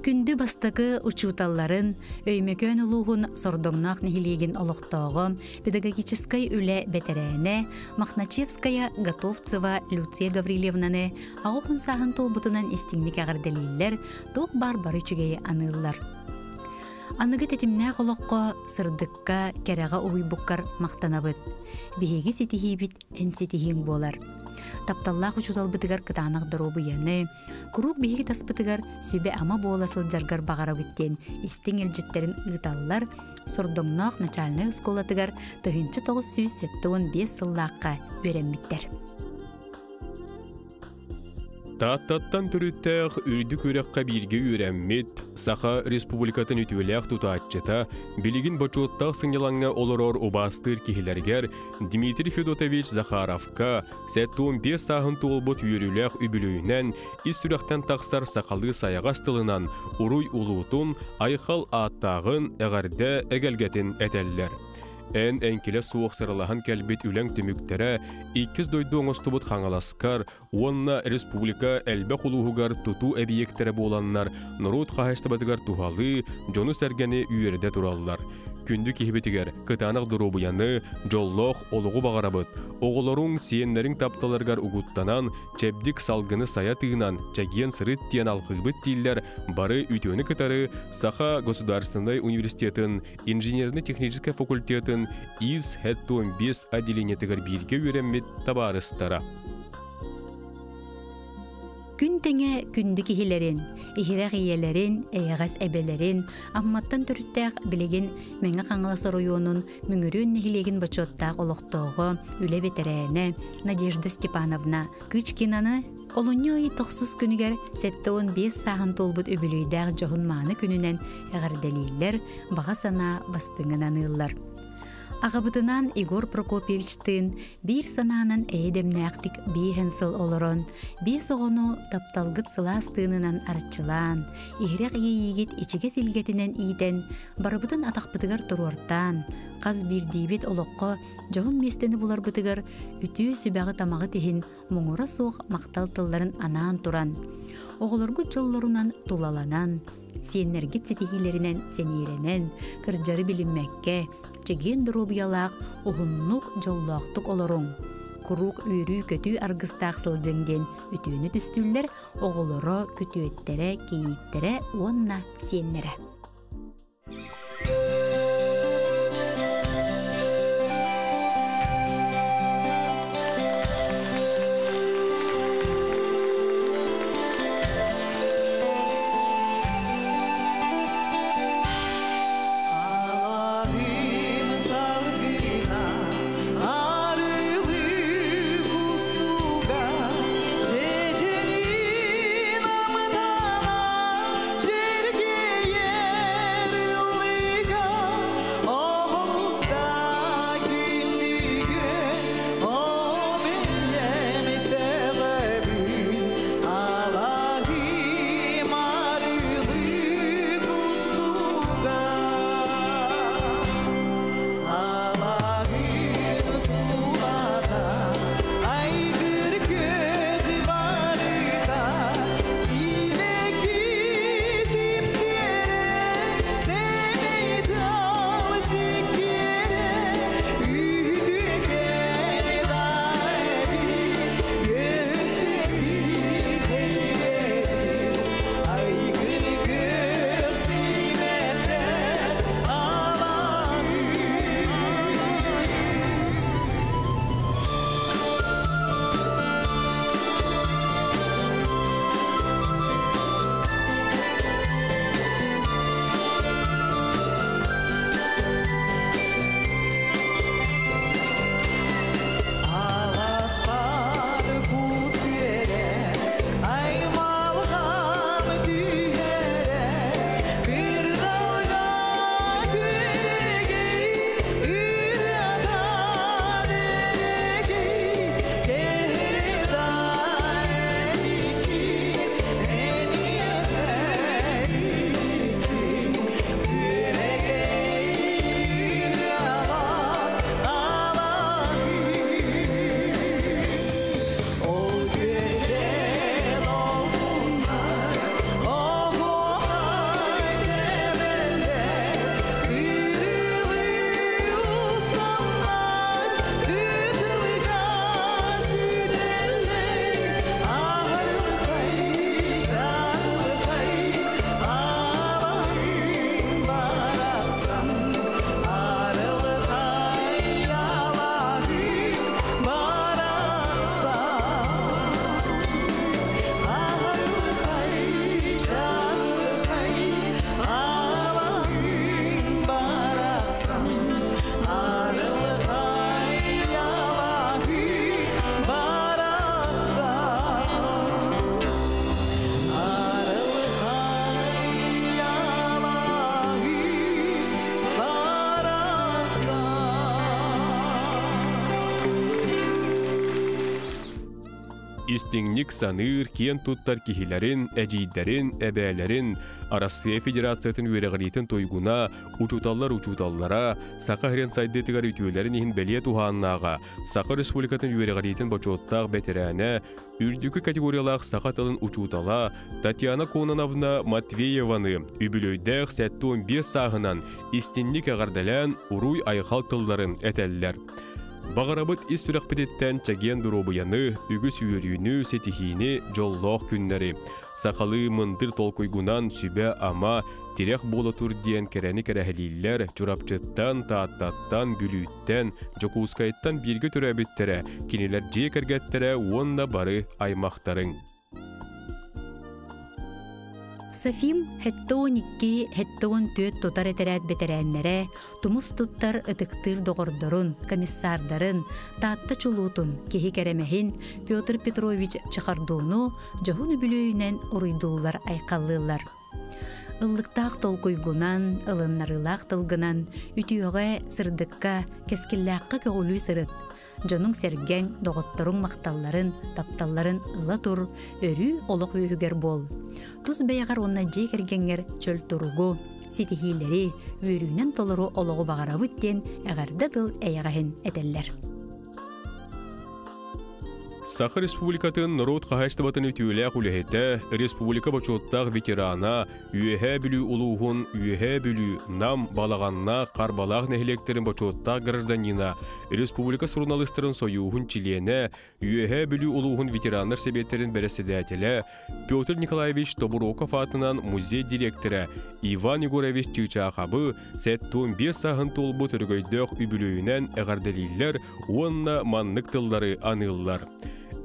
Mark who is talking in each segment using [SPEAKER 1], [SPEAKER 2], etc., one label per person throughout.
[SPEAKER 1] Күндү бастакы учууталларын Өймөкөөн улууһун Сордоҥноох нэһилиэгин олохтооҕо, педагогическай үлэ бэтэрээнэ Мохначевская Готовцева Люция Гаврильевнаны 80 сааһын туолбутунан истиҥник эҕэрдэлииллэр, туох баар бары үчүгэйи аныыллар. Аныгы тэтимнээх олоххо сырдыкка, кэрэҕэ уһуйбуккар махтанабыт. Биһиги ситиһиибит эн ситиһииҥ буолар. Тапталлаах учууталбытыгар кытаанах доруобуйаны, куруук биһиги таспытыгар сүбэ-ама буола сылдьаргар баҕарабыт диэн истиҥ илдьиттэрин ыыталлар Сордоҥноох начальнай оскуолатыгар 1975 сыллаахха үөрэммиттэр.
[SPEAKER 2] Тааттаттан төрүттээх үрдүк үөрэххэ бииргэ үөрэммит, Саха Республикатын үтүөлээх тутааччыта, билигин бочуоттаах сынньалаҥҥа олорор убаастыыр киһилэригэр Дмитрий Федотович Захаровка 75 сааһын туолбут үөрүүлээх үбүлүөйүнэн ис сүрэхтэн тахсар сахалыы сайаҕас тылынан уруй улуутун, айхал ааттааҕын, эҕэрдэ эгэлгэтин этэллэр. Эн эҥкилэ суох сыралаһан кэлбит үлэҥ түмүктэрэ иккис дойду оҥостубут Хаҥаласкар уонна республика элбэх улууһугар тутуу эбийиэктэрэ буоланнар норуот хаһаайыстыбатыгар туһалыы, дьону-сэргэни үөрдэ тураллар. Күндү киһибитигэр кытаанах доруобуйаны, дьоллоох олоҕу баҕарабыт. Оҕолоруҥ, сиэннэриҥ тапталарыгар угуттанан, чэбдик салгыны сайа тыынан, чэгиэн сырыт диэн алҕыыбыт дииллэр бары үтүөнү кытары Саха государственнай университетын инженерно-техническэй факультетын ИС ХЭТ-15 отделениетыгар бииргэ үөрэммит табаарыстара.
[SPEAKER 1] Күн тэҥэ күндү киһилэрин, иһирэх ийэлэрин, эйэҕэс эбэлэрин, Амматтан төрүттээх билигин Мэҥэ Хаҥалас оройуонун Мүҥүрүөн нэһилиэгин бочуоттаах олохтооҕо, үлэ бэтэрээнэ Надежда Степановна Кычкинаны Олунньу ый тохсус күнүгэр 75 сааһын туолбут үбүлүөйдээх дьоһун-мааны күнүнэн эҕэрдэлииллэр, баҕа санаа бастыҥын аныыллар. Аҕабытынаан Егор Прокопьевичтыын биир санаанан эйэ-дэмнээхтик биэһэн сыл олорон, биэс оҕону тапталгыт сылаас тыынынан арчылаан, иһирэх иэйиигит ичигэс илгэтинэн иитэн, барыбытын атахпытыгар туруортаан, хас биирдиибит олоххо дьоһун миэстэни буларбытыгар үтүө сүбэҕит-амаҕыт иһин муҥура суох махтал тылларын анаан туран, оҕолоргут дьоллорунан тулаланан, сиэннэргит ситиһиилэринэн сэниэлэнэн, кырдьары билиммэккэ, чэгиэн доруобуйалаах уһуннук, дьоллоохтук олоруҥ, куруук үөрүү-көтүү аргыстаах сылдьыҥ диэн үтүөнү түстүүллэр оҕолоро, күтүөттэрэ, кийииттэрэ уонна сиэннэрэ.
[SPEAKER 3] Аларым салгына, арылы кустуга, Дьэдьэнин амтана,
[SPEAKER 2] Истиҥник саныыр, киэн туттар киһилэрин, эдьиийдэрин, эбээлэрин, Арассыыйа Федерациятын үөрэҕириитин туйгуна, учууталлар учууталлара, Саха сирин сайдыытыгар үтүөлэрин иһин бэлиэ туһааннааҕа, Саха Республикатын үөрэҕириитин бочуоттаах бэтэрээнэ, үрдүкү категориялаах саха тылын учуутала Татьяна Кононовна Матвееваны үбүлүөйдээх 75 сааһынан истинник эҕэрдэлээн уруй-айхал тылларын этэллэр. Баҕарабыт ис сүрэхпититтэн чэгиэн доруобуйаны, үгүс үөрүүнү, ситиһиини, дьоллоох күннэри. Сахалыы мындыр толкуйгунан сүбэ-ама, тирэх буола тур диэн кэрэни кэрэһэлииллэр Чурапчыттан, Тааттаттан, Бүлүүттэн, Дьокуускайтан бииргэ төрөөбүттэрэ, кинилэр дьиэ кэргэттэрэ уонна бары аймахтарыҥ.
[SPEAKER 1] Софим 72 74 тутар этэрээт бэтэрээннэрэ, тумус туттар ытыктыыр доҕордорун, комиссардарын, Таатта чулуутун, киһи кэрэмэһин Петр Петрович Чехардуну дьоһун үбүлүөйүнэн уруйдууллар айхаллыыллар. Ыллыктаах толкуйгунан, ылыннарыылаах тылгынан, үтүөҕэ, сырдыкка, кэскиллээххэ көҕүлүү сырыт. Дьонуҥ-сэргэҥ, доҕотторуҥ махталларын, тапталларын ыла тур, өрүү олох үөһүгэр буол. Тус бэйэҕэр уонна дьиэ кэргэҥҥэр чөл туругу, ситиһиилэри, үөрүүнэн толору олоҕу баҕарабыт диэн эҕэрдэ тыл эйэҕэһин этэллэр.
[SPEAKER 2] Саха Республикатын норуот хаһаайыстыбатын үтүөлээх үлэһитэ, республика бочуоттаах ветерана, Үөһээ Бүлүү улууһун Үөһээ Бүлүү, Нам, Балаҕаннаах, Харбалаах нэһилиэктэрин бочуоттаах гражданина, республика суруналыыстарын сойууһун чилиэнэ, Үөһээ Бүлүү улууһун ветераннар сэбиэттэрин бэрэссэдээтэлэ, Петр Николаевич Тобуроков аатынан музей дириэктэрэ Иван Егорович Чыычаахабы 75 сааһын туолбут өрөгөйдөөх үбүлүөйүнэн эҕэрдэлииллэр уонна маннык тыллары аныыллар.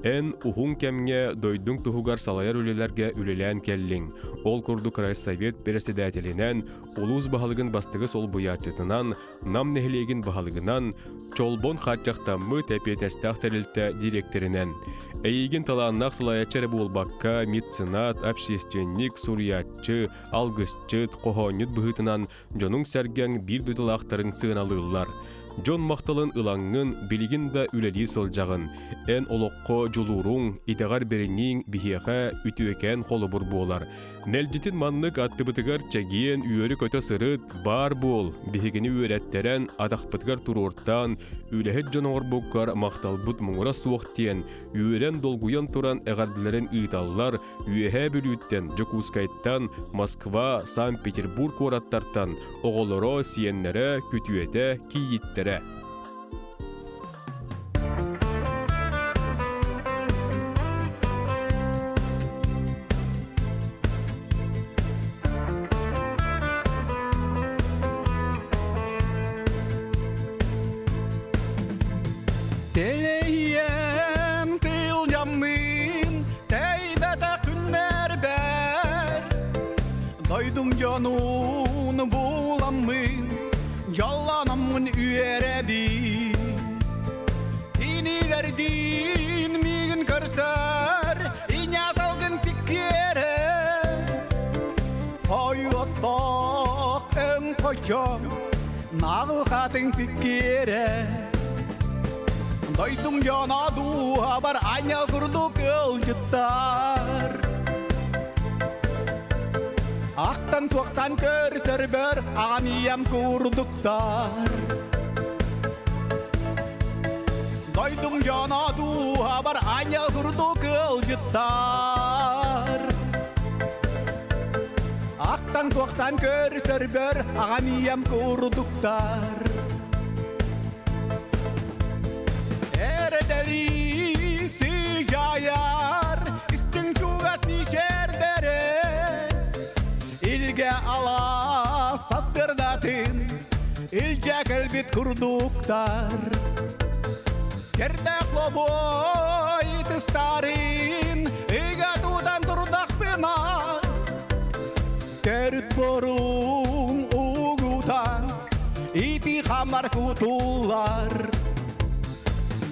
[SPEAKER 2] Эн уһун кэмҥэ дойдуҥ туһугар салайар үлэлэргэ үлэлээн кэллиҥ. Ол курдук райсовет бэрэссэдээтэлинэн, улуус баһылыгын бастакы солбуйааччытынан, Нам нэһилиэгин баһылыгынан, Чолбон хааччахтаммыт эпиэтэстээх тэрилтэ дириэктэринэн. Эйигин талааннаах салайааччы эрэ буолбакка, меценат, общественник, суруйааччы, алгысчыт, хоһоонньут быһыытынан дьонуҥ-сэргэҥ биир дойдулаахтарын сыаналыыллар. Дьон махталын ылаҥҥын билигин да үлэлии сылдьаҕын. Эн олоххо дьулууруҥ, итэҕэр бэринииҥ биһиэхэ үтүөкээн холобур буолар. Мэлдьитин маннык аттыбытыгар чэгиэн үөрэ-көтө сырыт, баар буол, биһигини үөрэттэрэн, атахпытыгар туруортаан, үлэһит дьон оҥорбуккар махталбыт муҥура суох диэн, үөрэн-долгуйан туран эҕэрдэлэрин ыыталлар Үөһээ Бүлүүттэн, Дьокуускайтан, Москва, Санкт-Петербург куораттартан оҕолоро, сиэннэрэ, күтүөтэ, кийииттэрэ.
[SPEAKER 3] Телейем тылдьаммын, тэйбэтэх күннэрбэр Дойдум дьонун буламмын, дьоллономмун үөрэбин. Инилэрдиин миигин көртөр, иня салгын тиккиэрэ. Хойуоттоох өҥ хочо, наҕыл хатыҥ тиккиэрэ. Дойдум дьоно дууһабар аанньал курдук ыалдьыттар. Ахтан туохтан көртөрбөр аҕам ийэм курдуктар. Дойдум дьоно дууһабар аанньал курдук ыалдьыттар. Ахтан туохтан көртөрбөр аҕам ийэм курдуктар. Эрэдэлии сыдьаайар истиҥ чугас мичээрдэрэ Илгэ алаас таптырдатын илдьэ кэлбит курдуктар Кэрдээх лобуой тыстарын ыга тутан турдахпына Төрүт борум угутан ити хамар кутуллар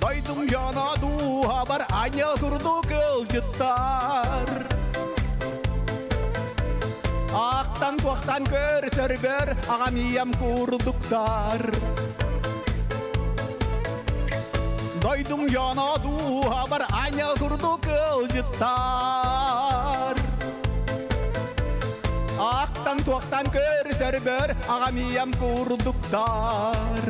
[SPEAKER 3] Дойдум дьоно дууһабар аанньал курдук ыалдьыттар. Аахтан туохтан көртөрбөр аҕам ийэм курдуктар. Дойдум дьоно дууһабар аанньал курдук ыалдьыттар. Аактан туохтан көрсөрбөр аҕам ийэм курдуктар.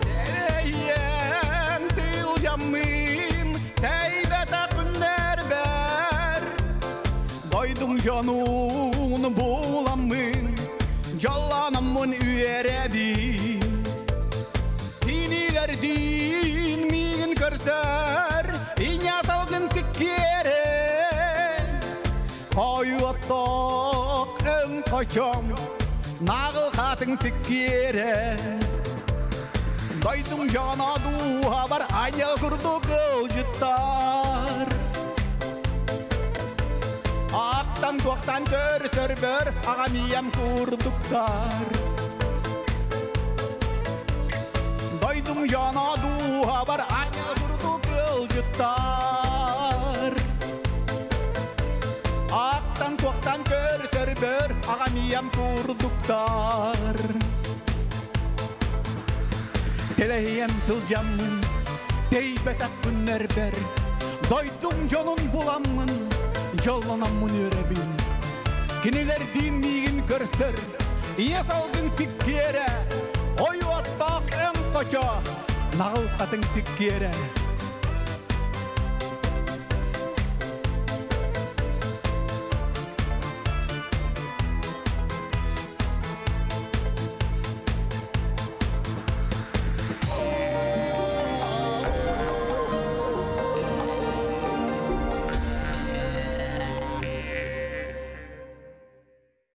[SPEAKER 3] Тэрэйэн тылдьаммын, тэйбэтэх күннэрбэр, Дойдум дьонун буламмын, дьоллономмун үөрэбин. Кинилэрдиин миигин көрдөр, ийэ салгын тиккиэрэ. Хойуоттоох өҥ хочом, нааҕыл хаатыҥ тиккиэрэ. Дойдум дьоно дууһабар аанньал курдук ыалдьыттар. Аактан туохтан көрсөрбөр аҕам ийэм курдуктар. Дойдум дьоно дууһабар аанньал курдук ыалдьыттар. Аактан туохтан көрсөрбөр аҕам ийэм курдуктар. Тэлэһийэн сылдьаммын, тэйбэтэх күннэрбэр, дойдум дьонун буламмын, дьоллономмун үөрэбин. Кинилэрдиин миигин көрсөр, ийэ салгын тиккиэрэ, ойуоттаах өҥ хочо, наҕыл хатыҥ тиккиэрэ.